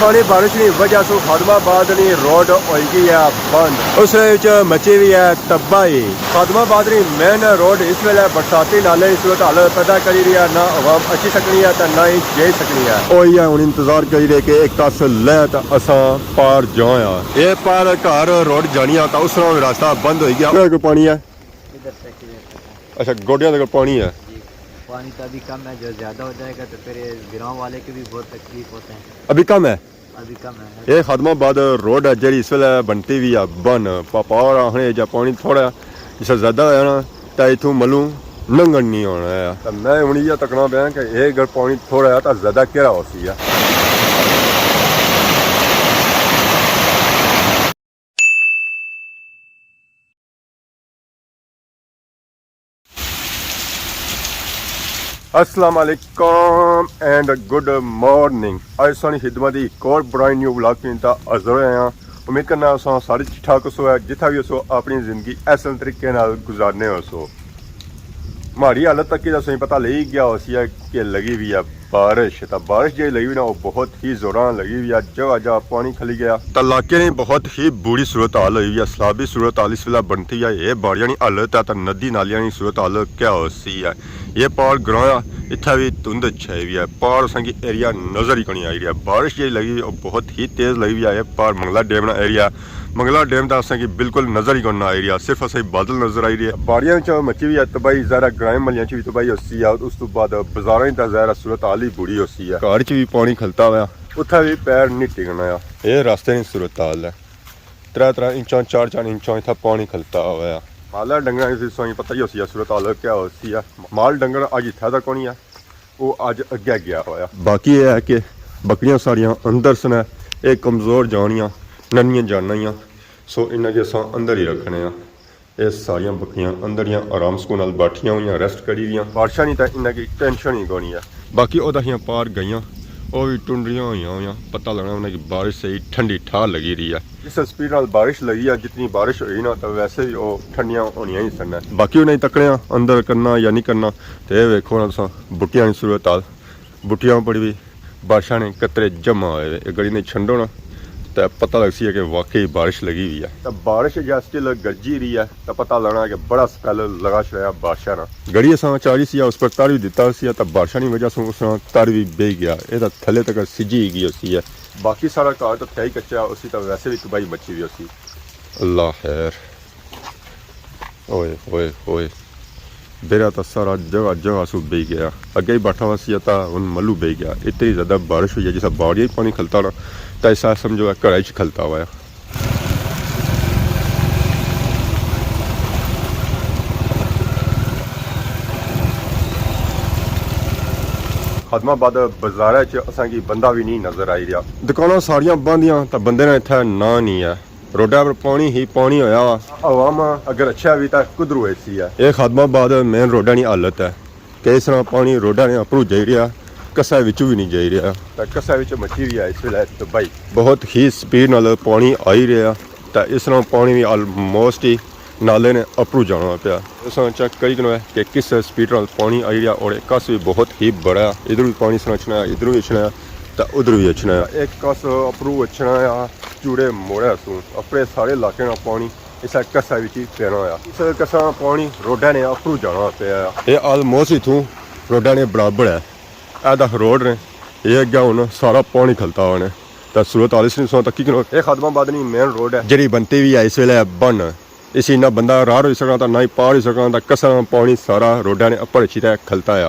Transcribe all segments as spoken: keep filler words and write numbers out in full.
پانی بارش نی وجہ سوں خادم آباد نی روڈ ہوئی گئی ہے بند۔ اس وچ مچی ہوئی ہے تباہی۔ خادم آباد نی مین روڈ اس ویلے برساتی نالے نی صورتحال پیدا کری رہی ہے، نہ عوام اچھی سکنی ہے تے نہ ہی جائی سکنی ہے۔ اوہی ہے، ہن انتظار کری رہے کہ ایک کس لے تے اساں پار جایا۔ اے پار گھر روڈ جانی آ تے اس طرح راستہ بند ہوئی گیا۔ کتنا کوئی پانی ہے؟ ادھر تک ہی ہے۔ اچھا، گوڈیاں تک پانی ہے؟ جی، پانی تو ابھی کم ہے، جو زیادہ ہو جائے گا تو پھر گراؤں والے کے بھی بہت تکلیف ہوتے ہیں۔ ابھی کم ہے؟ ابھی کم ہے۔ اے خادم آباد روڈ ہے جیڑی اس ویلے بنتی وی ہے بن۔ پاپا اور آخنے جا پانی تھوڑا جسا زیادہ ہویا نا، تے اتھوں ملوں ننگن نہیں ہونا ہے۔ تے میں ہن یہ تکنا پیا کہ اے اگر پانی تھوڑا ہے تے زیادہ کیڑا ہو سی ہے۔ السلام علیکم اینڈ گڈ مارننگ۔ اج سانی خدمت دی ایک اور برائے نیو ولاگ کی تا حاضر ہوئے ہیں۔ امید کرنا اساں سارے ٹھیک ٹھاک ہو سو ہے، جتھا بھی ہو سو اپنی زندگی احسن طریقے نال گزارنے ہو سو۔ ماڑی حالت تک ہی تساں پتہ لگی گیا ہو سی ہے کہ لگی ہوئی ہے بارش۔ تا بارش جی لگی ہوئی نا، وہ بہت ہی زوراں لگی ہوئی ہے، جگہ جگہ پانی کھلی گیا۔ تا علاقے نے بہت ہی بری صورت حال ہوئی ہوئی ہے، سیلابی صورت حال اس ویلے بنتی ہے۔ یہ باڑیاں نی حالت ہے تا ندی نالیاں نی صورت حال کیا ہو سی ہے۔ یہ پار گراں آ، اتھا بھی دھند چھائی ہوئی ہے، پار اساں کی ایریا نظر ہی کونی آئی رہیا۔ بارش جی لگی ہوئی ہے، وہ بہت ہی تیز لگی ہوئی ہے۔ یہ پار منگلا ڈیم نا ایریا، منگلا ڈیم تے اساں کی بالکل نظر ہی کونی آئی رہیا، صرف اساں کی بادل نظر آئی رہیا۔ باڑیاں چ مچی ہوئی ہے تباہی، ظاہرا گرائیں محلیاں چ بھی تباہی ہوسی ہے، اس تو بعد بازاراں تے ظاہرا صورت حال ہی بری ہوسی ہے۔ گھر چ بھی پانی کھلتا ہوا، اتھا بھی پیر نہیں ٹکنا آیا۔ اے راستے نی صورت حال ہے، ترے ترے انچاں، چار چار انچاں اتھا پانی کھلتا ہوا۔ مالا ڈنگراں کی تساں کی پتہ ہی ہوسی ہے صورت حال کیا ہوسی ہے۔ مال ڈنگر اج اتھا تک کونی ہے، وہ اج اگے گیا ہوا۔ باقی یہ ہے کہ بکریاں ساریاں اندر سن، اے کمزور جانیاں، ننیاں جانیاں، سو انہاں کی اساں اندر ہی رکھنے آں۔ اے ساریاں بکریاں اندر ہیاں، آرام سکون نال بیٹھیاں ہوئیاں، ریسٹ کری رہیاں۔ بارشاں نی تاں انہاں کی ٹینشن ہی کونی ہے۔ باقی او تاں ہیاں پار گئیاں، او وی ٹنڈیاں ہوئیاں ہوئیاں، پتہ لگنا انہاں کی بارش صحیح ٹھنڈی ٹھار لگی رہی ہے۔ جس سپیڈ نال بارش لگی ہے، جتنی بارش ہوئی نا، تاں ویسے وی او ٹھنڈیاں ہونیاں ہی سن۔ باقی انہاں کی تکنے آں اندر کرنا یا نہیں کرنا، تے اے ویکھو نا تساں بوٹیاں نی صورت حال، بوٹیاں اپر وی بارشاں نے قطرے جمع ہوئے ہوئے، اگر انہیں چھنڈو نا تے پتہ لگ سی ہے کہ واقعی بارش لگی ہوئی ہے۔ تے بارش جے سٹل گرجی رہی ہے تے پتہ لگنا کہ بڑا سپیل لگا چھڑیا بارشاں نا۔ گڑی اساں چاری سی اس پر تر بھی دتا سی تے بارشاں نی وجہ سوں اس نا تر بھی بہی گیا، اے تے تھلے تک سجی ہی گئی ہوسی ہے۔ باقی سارا گھر تے تھیا ہی کچا ہوسی تے ویسے بھی تباہی مچی ہوئی ہوسی۔ اللہ خیر۔ اوئے ہوئے ہوئے، بیرا تاں سارا جگہ جگہ سو بہی گیا۔ اگے ہی بیٹھا ہوا سی تاں ہن ملو بہی گیا۔ اتنی زیادہ بارش ہوئی ہے، جسا باڑی پانی کھلتا نا، تاں ایسا سمجھو ہے گھر وچ کھلتا ہوا ہے۔ خادم آباد بازار چ اساں کی بندہ بھی نہیں نظر آئی رہیا۔ دکاناں ساریاں بند ہیاں تاں بندے نے اتھے ناں نہیں ہے۔ روڈا پر پانی ہی پانی ہویا وا۔ عوام اگر اچھا بھی تاں کدروں ایسی ہے۔ اے خادم آباد مین روڈا نی حالت ہے کہ اس طرح پانی روڈا نے اپروں جائی رہیا، کسے وچوں بھی نہیں جائی رہیا۔ تاں کسے وچ مچی ہوئی ہے اس ویلے تباہی۔ بہت ہی سپیڈ نال پانی آئی رہیا، تاں اس طرح پانی بھی آلموسٹ ہی نالے نے اپروں جانا پیا۔ اساں چیک کری کنو ہے کہ کس سپیڈ نال پانی آئی رہیا اور ایک کس بھی بہت ہی بڑا ہے۔ ادھر بھی پانی سنا اچھنا ہے، ادھر بھی اچھنا ہے، تاں ادھر بھی اچھنا ہے۔ ایک کس اپروں اچھنا ہے، چوڑے موڑے سوں اپنے سارے علاقے نا پانی اسے کسے وچ ہی پینا ہویا۔ اس کسا پانی روڈا نے اپروں جانا پیا۔ اے آلموسٹ اتھوں روڈا نے برابر ہے۔ اے دا روڈ نے، اے اگے ہن سارا پانی کھلتا ہونا۔ تاں صورت حال اس نے سو تکی کنو۔ اے خادم آباد نی مین روڈ ہے۔ جیڑی بنتی بھی ہے اس ویلے بن۔ اسی نہ بندہ راہ ہوئی سکنا تھا، نہ ہی پار ہوئی سکنا تھا۔ کسا پانی سارا روڈا نے اپر اچھی تے کھلتا ہے۔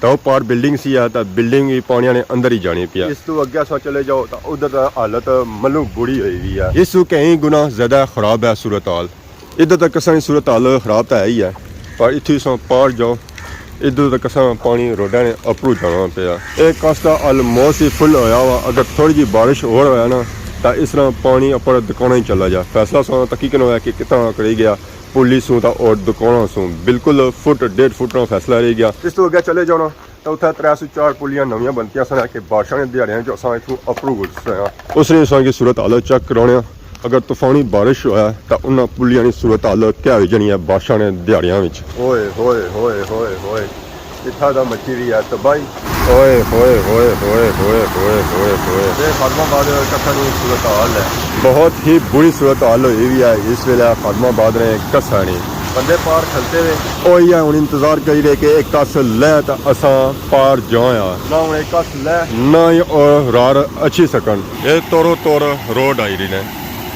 تاں او پار بلڈنگ سی ہے، تاں بلڈنگ وی پانیاں نے اندر ہی جانی پیا۔ اس تو اگے اساں چلے جاؤ تاں ادھر تاں حالت ملو بری ہوئی وی ہے۔ اس تو کہیں گنا زیادہ خراب ہے صورت حال۔ ادھر تک اساں نی صورت حال خراب تاں ہے ہی ہے، پر اتھوں اساں پار جاؤ، ادھر تک اساں پانی روڈاں نے اپروں جانا پیا۔ اے کس تاں آلموسٹ ہی فل ہویا ہوا، اگر تھوڑی جی بارش ہور ہویا نا تاں اس طرح پانی اپر دکاناں ہی چلا جا۔ فیصلہ اساں تکی کنو ہے کہ کتنا کری گیا۔ پولی سوں تاں اور دکاناں سوں بالکل فٹ ڈیڑھ فٹ نا فیصلہ رہ گیا۔ اس تو اگے چلے جاؤ نا تاں اتھے ترے سو چار پولیاں نویاں بنتیاں سن کہ بارشاں نے دیہاڑیاں جو اساں اتھوں اپروں گزرے ہاں۔ اس نے اساں کی صورت حال چیک کرانے ہاں۔ اگر طوفانی بارش ہویا تاں انہاں پولیاں نی صورت حال کیا ہوئی جانی ہے بارشاں نے دیہاڑیاں وچ۔ ہوئے ہوئے ہوئے ہوئے ہوئے، اتھا دا مچی وی ہے تباہی۔ اوئے ہوئے ہوئے ہوئے ہوئے ہوئے ہوئے ہوئے۔ یہ خادم آباد کساں نی صورت حال ہے۔ بہت ہی بری صورت حال ہوئی ہوئی ہے اس ویلے خادم آباد نے کساں نی۔ بندے پار کھلتے ہوئے۔ اوہی ہے، ہن انتظار کری رہے کہ ایک کس لے تے اساں پار جاں آ۔ نہ ہن ایک کس لے۔ نہ ہی او رار اچھی سکن۔ یہ تورو تور روڈ آئی رہی نے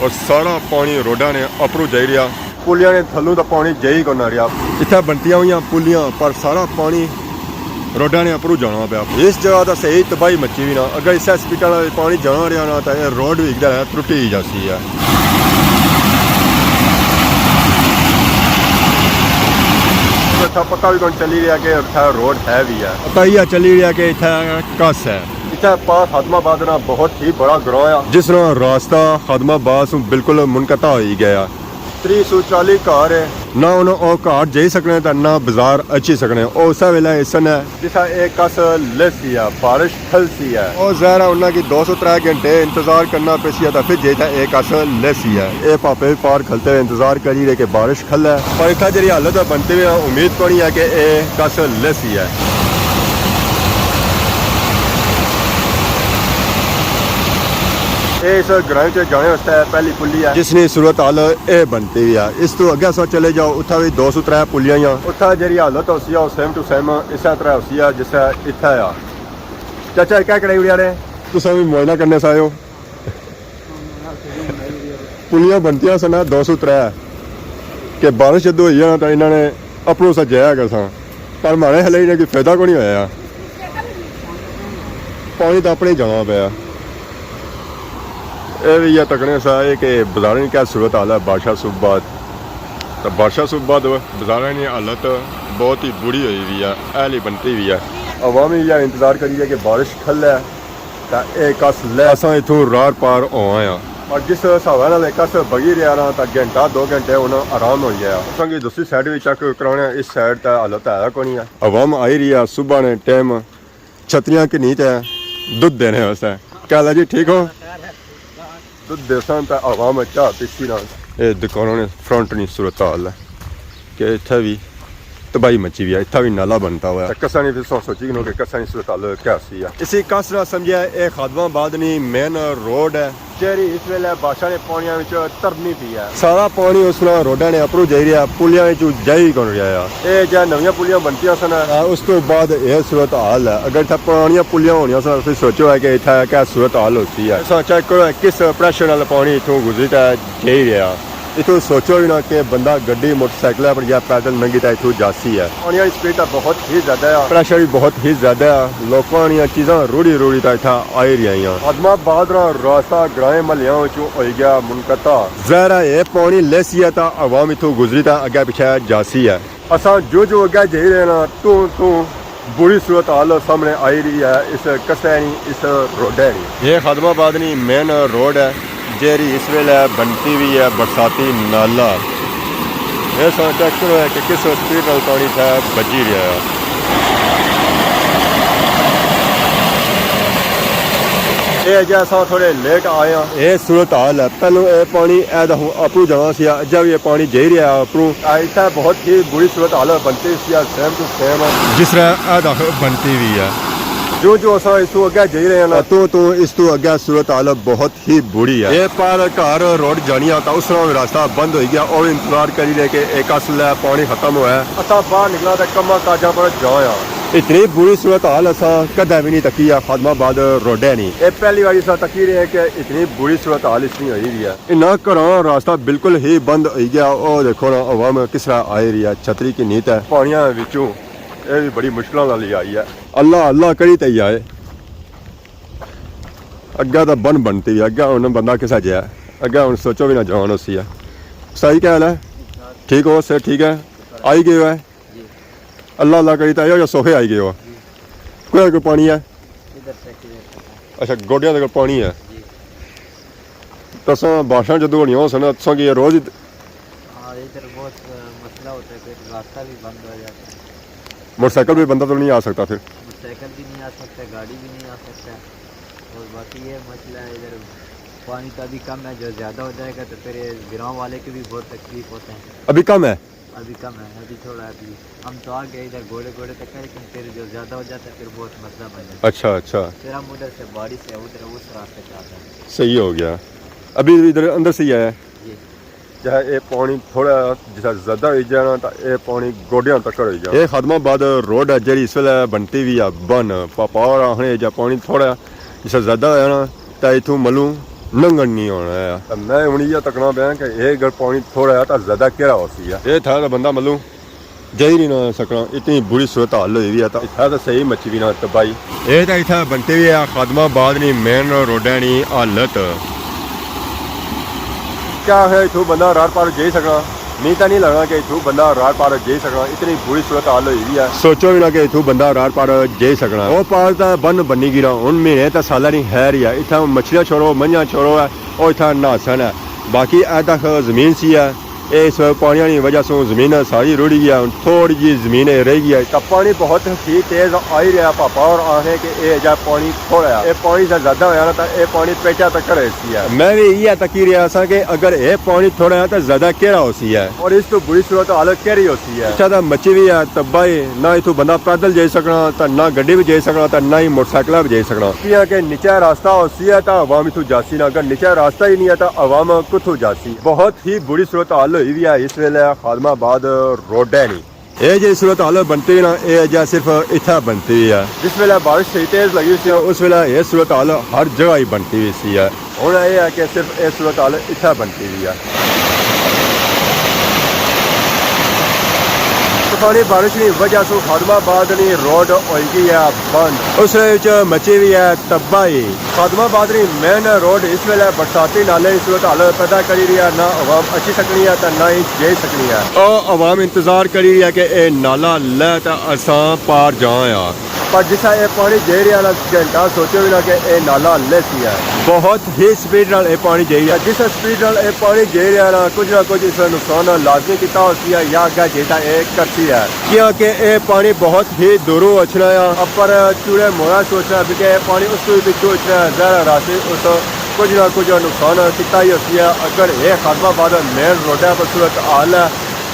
اور سارا پانی روڈاں نے اپروں جائی رہیا۔ پلیاں نے تھلوں تاں پانی جائی کونا رہیا۔ اتھا بنتیاں ہوئیاں پلیاں، پر سارا پانی روڈاں نے اپروں جانا پیا۔ اس جگہ تاں صحیح تباہی مچی ہوئی نا، اگر اسے سپیڈاں نال پانی جانا رہیا نا تاں یہ روڈ وی ایک دن ترٹی ہی جاسی ہے۔ اتھا پتہ وی کون چلی رہیا کہ اتھا روڈ ہے وی ہے۔ پتہ ہی چلی رہیا کہ اتھا کس ہے۔ اتھا پار خادم آباد نا بہت ہی بڑا گراں ہے۔ جس نا راستہ خادم آباد سوں بالکل منقطع ہوئی گیا۔ تری سو چالی گھر ہے۔ نہ انہوں او گھر جائی سکنے تے نہ بازار اچھی سکنے۔ او اسے ویلے اس نے جسا ایک کس لسی ہے، بارش کھلسی ہے۔ او ظاہر ہے انہاں کی دو سو ترے گھنٹے انتظار کرنا پیسی ہے تے پھر جے تے ایک کس لسی ہے۔ اے پاپے وی پار کھلتے ہوئے انتظار کری رہے کہ بارش کھلے۔ پر اتھا جیڑی حالت بنتی ہوئی ہے، امید کونی ہے کہ اے کس لسی ہے۔ اے اس گراں چ جانے واسطے پہلی پلی ہے۔ جس نی صورت حال اے بنتی ہوئی ہے۔ اس تو اگے اساں چلے جاؤ، اتھا وی دو سو ترے پلیاں ہیاں۔ اتھا جیڑی حالت ہوسی ہے، او سیم ٹو سیم اسے طرح ہوسی ہے جس طرح اتھا ہے۔ چاچا، کیا کرائی اڑیا نے؟ تساں وی معائنہ کرنے سے آئے ہو؟ پلیاں بنتیاں سن دو سو ترے، کہ بارش جدوں ہوئی ہے نا، تاں انہاں نے اپروں سا جایا کرساں، پر مہاڑے ہلے انہاں کی فائدہ کونی ہویا۔ پانی تاں اپنے ہی جانا پیا۔ اے وی یہ تکنے سا ہے کہ بازاریں نی کیا صورت حال ہے بارشاں سوں بعد۔ تاں بارشاں سوں بعد بازاریں نی حالت بہت ہی بری ہوئی ہوئی ہے، اے ہلی بنتی ہوئی ہے۔ عوام یہ انتظار کری ہے کہ بارش کھلے۔ تاں اے کس لے اساں اتھوں رار پار ہوواں آں۔ اور جس حسابے نال اے کس بگی رہیا نا، تاں گھنٹہ دو گھنٹے ہن آرام ہوئی گیا۔ اساں کی دوسری سائیڈ وی چیک کرانے آں، اس سائیڈ تے حالت ہے کونی ہے۔ عوام آئی رہی ہے صبح نے ٹائم چھتریاں گھنی تے دودھ دینے واسطے۔ کیا حال ہے جی، ٹھیک ہو؟ دودھ دیساں تے عوام چاہ پیسی نا۔ اے دکاناں نے فرنٹ نی صورت حال ہے کہ اتھے وی تباہی مچی ہوئی ہے، اتھا وی نالا بنتا ہوا ہے۔ تے کساں نی پھر سوچی گنو کہ کساں نی صورت حال کیا سی ہے۔ اسی کس نہ سمجھیا، اے خادم آباد نی مین روڈ ہے، جیڑی اس ویلے بارشاں نے پانیاں وچ ترنی پئی ہے۔ سارا پانی اس نا روڈاں نے اپروں جائی رہیا، پلیاں وچ جائی کون رہیا ہے۔ اے جے نویاں پلیاں بنتیاں سن۔ آ، اس تو بعد اے صورت حال ہے۔ اگر اتھا پرانیاں پلیاں ہونیاں سن، پھر سوچو ہے کہ اتھا کیا صورت حال ہوسی ہے۔ اساں چیک کرو ہے کس پریشر نال پانی اتھوں گزری تے جائی رہیا۔ اتھوں سوچو ہی نہ کہ بندہ گڈی موٹر سائیکل پر یا پیدل لنگھی تے اتھوں جاسی ہے۔ پانیاں نی سپیڈ تاں بہت ہی زیادہ ہے۔ پریشر وی بہت ہی زیادہ ہے۔ لوکاں نیاں چیزاں روڑی روڑی تے اتھا آئی رہیاں۔ خادم آباد نا راستہ گرائیں محلیاں وچوں ہوئی گیا منقطع۔ ظاہر ہے اے پانی لیسی ہے تاں عوام اتھوں گزری تے اگے پچھے جاسی ہے۔ اساں جو جو اگے جائی رہے نا، توں توں بری صورت حال سامنے آئی رہی ہے اس کسے نی، اس روڈے نی۔ یہ خادم آباد نی مین روڈ ہے، جیڑی اس ویلے بنتی ہوئی ہے برساتی نالا۔ یہ سا چیک کرو ہے کہ کس سپیڈ نال پانی اتھا بجی رہیا ہے۔ اے اجے اساں تھوڑے لیٹ آئے ہاں۔ اے صورت حال ہے، پہلو اے پانی اے دا ہوں اپروں جانا سی، اجے وی اے پانی جائی رہیا ہے اپروں۔ آ، اتھا بہت ہی بری صورت حال بنتی سی، سیم ٹو سیم۔ جس طرح اے دا بنتی ہوئی ہے۔ جو جو اساں اس تو اگے جائی رہے ہیں نا، تو تو اس تو اگے صورت حال بہت ہی بری ہے۔ اے پار گھر روڈ جانی آ تاں اس طرح راستہ بند ہوئی گیا، او انتظار کری رہے کہ اے کس لے پانی ختم ہویا ہے۔ اساں باہر نکلا تے کماں کاجاں پر جاں آ۔ اتنی بری صورت حال اساں کدے وی نہیں تکی آ خادم آباد روڈے نی۔ اے پہلی واری اساں تکی رہے ہیں کہ اتنی بری صورت حال اس نی ہوئی ہوئی ہے۔ انہاں گھراں راستہ بالکل ہی بند ہوئی گیا۔ او دیکھو نا عوام کس طرح آئی رہی ہے، چھتری گھنی تے پانیاں وچوں۔ اے وی بڑی مشکلاں نال ہی آئی ہے۔ اللہ اللہ کری تے ہی آئے۔ اگے تاں بن بنتی وی، اگے ہن بندہ کسا جیا ہے؟ اگے ہن سوچو وی نہ جان ہوسی ہے۔ سائیں کیا حال ہے؟ ٹھیک ہو؟ صحت ٹھیک ہے؟ آئی گئے ہو ہے؟ اللہ اللہ کری تے آئے ہو یا سوکھے آئی گئے ہو؟ کوئی کوئی پانی ہے؟ ادھر سے کلیئر کرنا ہے۔ اچھا، گوڈیاں تک پانی ہے۔ جی۔ تساں بارشاں جدوں ہونیاں ہو سن، تساں کی روز ہی ہاں، ادھر بہت، آ، مسئلہ ہوتا ہے، پھر راستہ بھی بند ہو جاتا ہے۔ موٹر سائیکل بھی بندہ تو نہیں آ سکتا پھر؟ موٹر سائیکل بھی نہیں آ سکتا، گاڑی بھی نہیں آ سکتا۔ اور باقی یہ مسئلہ ہے، ادھر پانی تو ابھی کم ہے، جو زیادہ ہو جائے گا تو پھر یہ گراؤں والے کی بھی بہت تکلیف ہوتا ہے۔ ابھی کم ہے؟ ابھی کم ہے، ابھی تھوڑا، ابھی ہم تو آ گئے ادھر گھوڑے گھوڑے تک، لیکن پھر جو زیادہ ہو جاتا ہے پھر بہت مسئلہ بن جاتا ہے۔ اچھا، اچھا۔ پھر ہم ادھر سے بارش سے ادھر اس راستے سے آتے ہیں۔ صحیح ہو گیا۔ ابھی ادھر اندر سے ہی آیا ہے۔ جی۔ جہاں اے پانی تھوڑا جسا زیادہ ہوئی جانا تاں اے پانی گوڈیاں تک ہوئی جانا۔ اے خادم آباد روڈ ہے جیڑی اس ویلے بنتی وی ہے بن۔ پاپا اور آخنے جا پانی تھوڑا جسا زیادہ ہویا نا تاں اتھوں ملوں ننگن نہیں ہونا ہے۔ تاں میں ہن ایہہ تکنا پیا کہ اے اگر پانی تھوڑا ہے تاں زیادہ کیڑا ہوسی ہے۔ اے تھا تاں بندہ ملوں جائی نہیں نہ سکنا، اتنی بری صورت حال ہوئی وی ہے۔ تاں اتھا تاں صحیح مچی وی نہ تباہی۔ اے تاں اتھا بنتی وی ہے خادم آباد نی مین روڈا نی حالت۔ کیا ہے اتھوں بندہ رار پار جائی سکنا؟ می تاں نہیں لگنا کہ اتھوں بندہ رار پار جائی سکنا، اتنی بری صورت حال ہوئی وی ہے۔ سوچو وی نہ کہ اتھوں بندہ رار پار جائی سکنا۔ او پار تاں بن بنی گیا، ہن مہینے تاں سالاں نی خیر ہی ہے۔ اتھا مچھلیاں چھوڑو، منجھاں چھوڑو ہے، او اتھا نہاسن ہے۔ باقی اے تک زمین سی ہے، اے اس پانیاں نی وجہ سوں زمین ساری رڑی گیا، ہن تھوڑی جی زمین اے رہی گیا۔ تاں پانی بہت ہی تیز آئی رہیا پاپا، اور آخنے کہ اے جا پانی تھوڑا ہے، اے پانی سے زیادہ ہویا نا تاں اے پانی پیٹا تک رہے سی ہے۔ میں وی ایہہ تکی رہیا سا کہ اگر اے پانی تھوڑا ہے تاں زیادہ کیڑا ہوسی ہے، اور اس تو بری صورت حال کیڑی ہوسی ہے۔ اتھا تاں مچی وی ہے تباہی، نہ اتھوں بندہ پیدل جائی سکنا تاں نہ گڈی وچ جائی سکنا تاں نہ ہی موٹر سائیکل وچ جائی سکنا۔ کیاں کہ نیچا راستہ ہوسی ہے تاں عوام اتھوں جاسی نہ، اگر نیچا راستہ ہی نہیں ہے تاں عوام کتھوں جاسی؟ بہت ہی بری صورت حال ہوئی وی ہے اس ویلے خادم آباد روڈ ہے نہیں۔ اے جی صورت حال بنتی نا، اے جا صرف اتھا بنتی ہے۔ جس ویلے بارش صحیح تیز لگی سی، اس ویلے اے صورت حال ہر جگہ ہی بنتی ہوئی سی ہے۔ ہن اے ہے کہ صرف اے صورت حال اتھا بنتی ہوئی ہے۔ طوفانی بارش نی وجہ سوں خادم آباد نی روڈ ہوئی گئی ہے بند۔ اس وچ مچی ہوئی ہے تباہی۔ خادم آباد نی مین روڈ اس ویلے برساتی نالے نی صورت حال پیدا کری رہی ہے، نہ عوام اچھی سکنی ہے تے نہ ہی جائی سکنی ہے۔ او عوام انتظار کری رہی ہے کہ اے نالا لہہ تے اساں پار جاں آ۔ پر جسا اے پانی جائی رہیا نا، گھنٹہ سوچو وی نہ کہ اے نالا لہسی ہے۔ بہت ہی سپیڈ نال اے پانی جائی رہیا۔ جس سپیڈ نال اے پانی جائی رہیا نا، کچھ نہ کچھ اس نقصان لازمی کیتا ہوسی ہے یا اگے جیتا اے کرسی ہے۔ کیاں کہ اے پانی بہت ہی دوروں اچھنا آ۔ اپر چوڑے موڑا سوچنا، کیونکہ اے پانی اس تو بھی پچھوں اچھنا ہے، ظاہر ہے راستے اس کچھ نہ کچھ نقصان کیتا ہی ہوسی ہے۔ اگر اے خادم آباد مین روڈ ہے پر صورت حال ہے،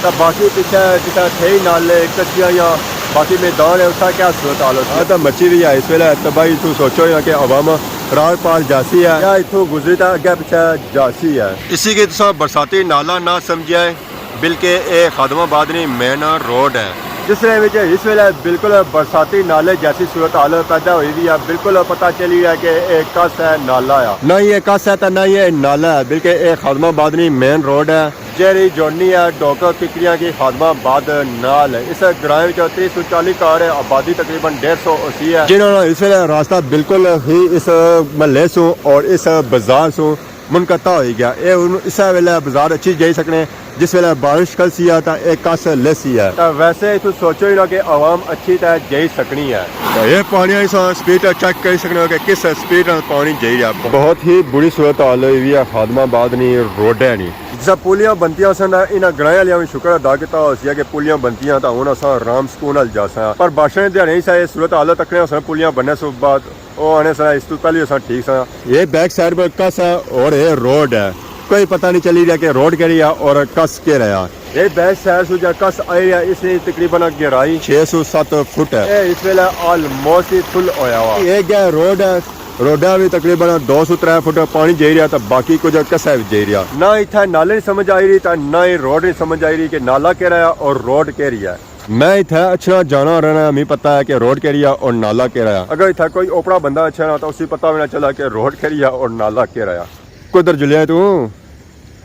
تاں باقی پچھے جتھا تھئی نالے، کچیاں یا باقی میدان ہے، اتھا کیا صورت حال ہوسی؟ ہاں، تاں مچی وی ہے اس ویلے تباہی۔ اتھوں سوچو یا کہ عوام رار پار جاسی ہے یا اتھوں گزری تاں اگے پچھے جاسی ہے۔ اسی کی تساں برساتی نالا نہ سمجھیا ہے، بلکہ اے خادم آباد نی مین روڈ ہے۔ جس نے وچ اس ویلے بالکل برساتی نالے جیسی صورت حال پیدا ہوئی وی ہے، بالکل پتہ چلی رہیا کہ اے کس ہے نالا ہے۔ نہ ہی اے کس ہے تاں نہ ہی اے نالا ہے، بلکہ اے خادم آباد نی مین روڈ ہے۔ جیڑی جوڑنی ہے ڈوک ککڑیاں کی خادم آباد نال۔ اس گراں وچ تری سو چالی گھر ہے، آبادی تقریباً ڈیڑھ سو ہوسی ہے۔ جنہاں نا اس ویلے راستہ بالکل ہی اس محلے سوں اور اس بازار سوں منقطع ہوئی گیا۔ اے ہن اسے ویلے بازار اچھی جائی سکنے، جس ویلے بارش کھلسی ہے تاں اے کس لہسی ہے۔ تاں ویسے اتھوں سوچو ہی نہ کہ عوام اچھی تے جائی سکنی ہے۔ تاں اے پانی آئی ساں سپیڈ چیک کری سکنے ہو کہ کس سپیڈ نال پانی جائی رہیا۔ بہت ہی بری صورت حال ہوئی وی ہے خادم آباد نی روڈ ہے نی۔ جسا پولیاں بنتیاں سن، انہاں گرائیں آلیاں وی شکر ادا کیتا ہوسی ہے کہ پولیاں بنتیاں تاں ہن اساں آرام سکون نال جاساں۔ پر بارشاں نے دیہاڑے اساں اے صورت حال تکنے ہوساں، پولیاں بننے سوں بعد او آنے ساں، اس تو پہلے اساں ٹھیک ساں۔ اے بیک سائیڈ پر کس ہے اور اے روڈ ہے، کوئی پتہ نہیں چلی رہیا کہ روڈ کیڑی ہے اور کس کیڑا ہے۔ اے بیک سائیڈ سوں جا کس آئی رہیا، اس نی تقریباً گہرائی چھ سو ست فٹ ہے۔ اے اس ویلے آلموسٹ ہی فل ہویا ہوا۔ اے گیا روڈ ہے، روڈا وی تقریباً دو سو ترے فٹ پانی جائی رہیا تے باقی کچھ کسا وچ جائی رہیا۔ نہ اتھا نالے نی سمجھ آئی رہی تے نہ ہی روڈ نی سمجھ آئی رہی کہ نالا کیڑا ہے اور روڈ کیڑی ہے۔ میں اتھا اچھنا جانا رہنا، می پتہ ہے کہ روڈ کیڑی ہے اور نالا کیڑا ہے۔ اگر اتھا کوئی اوپرا بندہ اچھنا تے اسی پتہ وی نہ چلا کہ روڈ کیڑی ہے اور نالا کیڑا ہے۔ کدھر جلیا تو؟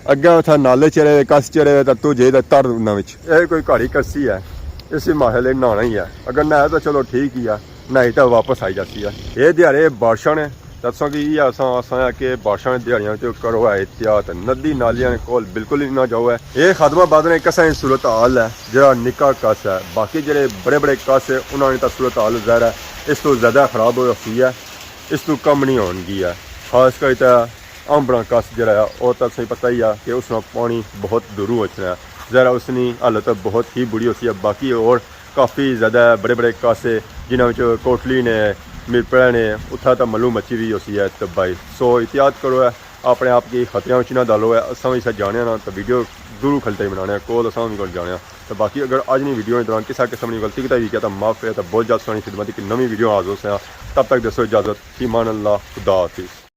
اگے اتھا نالے چڑے وے، کس چڑے وے، تے تو جے تے تر انہاں وچ۔ اے کوئی گھڑی کسی ہے، اسی ماحول وچ نہانا ہی ہے۔ اگر نہایا تے چلو ٹھیک ہی ہے، نہائی تے واپس آئی جاسی ہے۔ اے دیہاڑے بارشاں نے، تے تساں کی اے آساں، آساں ہے کہ بارشاں نے دیہاڑیاں وچ کرو ہے احتیاط، ندی نالیاں نے کول بالکل ہی نہ جاؤ ہے۔ اے خادم آباد نے کسا ہی صورت حال ہے، جڑا نکا کس ہے، باقی جڑے بڑے بڑے کس ہے، انہاں نے تے صورت حال ظاہر ہے اس تو زیادہ خراب ہوئی ہے، اس تو کم نہیں ہون گی ہے۔ خاص کر تے امبراں کس جڑا ہے، او تاں تساں پتہ ہی ہے کہ اس نا پانی بہت دوروں اچھنا ہے۔ ظاہر ہے اس نی حالت بہت ہی بری ہوسی ہے۔ باقی اور کافی زیادہ بڑے بڑے کس ہے، جنہاں وچ کوٹلی نے، میرپڑا نے، اتھا تاں ملوں مچی وی ہوسی ہے تباہی۔ سو احتیاط کرو ہے، اپنے آپ کی خطریاں وچ نہ ڈالو ہے۔ اساں وی اسے جانے آں نا تاں ویڈیو دوروں کھلتے ہی بنانے آں، کول اساں وی کول جانے آں۔ تے باقی اگر اج نی ویڈیو نے دوران کسے قسم نی غلطی کیتا وی کیا تاں معاف ہے، تے بہت جلد تساں نی خدمت اچ نویں ویڈیو حاضر ہوساں۔ تب تک دیسو اجازت، فی امان اللہ، خدا حافظ۔